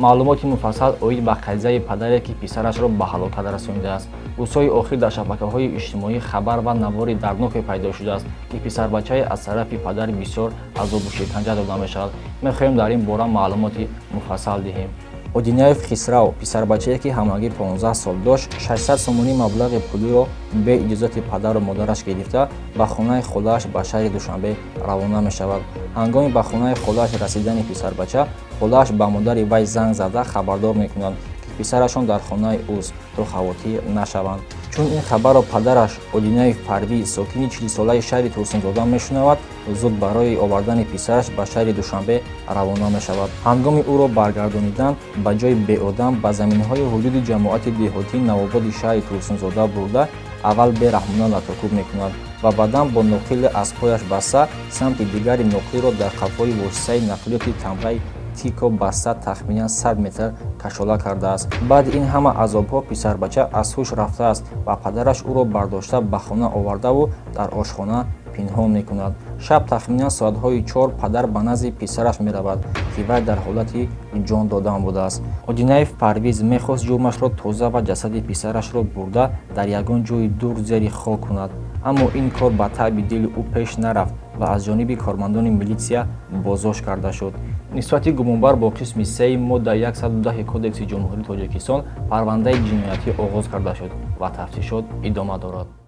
Маълумоти муфассал оид ба қазияи падаре, ки писарашро ба ҳалокат расонидааст. Рӯзҳои охир дар шабакаҳои иҷтимоӣ хабар ва навори дардноке пайдо шудааст, ки писарбачае аз тарафи падар бисёр азобу шиканҷа дода мешавад. Мехоҳем дар ин бора маълумоти муфассал диҳем. Одинаев Хисрав, писарбачае, ки ҳамагӣ 15 сол дошт, 600 сомонӣ маблағи пулиро бе иҷозати падару модараш гирифта, ба хонаи холааш ба шаҳри Душанбе равона мешавад. Ҳангоми ба хонаи холааш расидани писарбача, холааш ба модари вай занг зада хабардор мекунад, ки писарашон дар хонаи ӯст, то хавотир нашаванд. Чун ин хабарро падараш Одинаев Парвиз, сокини 40-солаи шаҳри Турсунзода, мешунавад, зуд барои овардани писараш ба шаҳри Душанбе равона мешавад. Ҳангоми ӯро баргардонидан, ба ҷои беодам, ба заминҳои ҳудуди ҷамоати деҳотии Навободи шаҳри Турсунзода бурда, аввал бераҳмона латокӯб мекунад ва баъдан бо ноқиле аз пояш баста, самти дигари ноқилро дар қафои воситаи нақлиёти тамғаи Тико баста, тахминан 100 метр кашола кардааст. Баъди ин ҳама азобҳо писарбача аз ҳуш рафтааст ва падараш ӯро бардошта, ба хона овардаву дар ошхона пинҳон мекунад. Шаб тахминан соатҳои 4 падар ба назди писараш меравад, ки вай дар ҳолати ҷон додан будааст. Одинаев Парвиз мехост ҷурмашро тоза ва ҷасади писарашро бурда, дар ягон ҷои дур зери хок кунад, аммо ин кор ба таъби дили ӯ пеш нарафт ва аз ҷониби кормандони милитсия боздошт карда шуд. Нисбати гумонбар бо қисми 3 моддаи 110 Кодекси Ҷумҳурии Тоҷикистон парвандаи ҷиноятӣ оғоз карда шуд ва тафтишот идома дорад.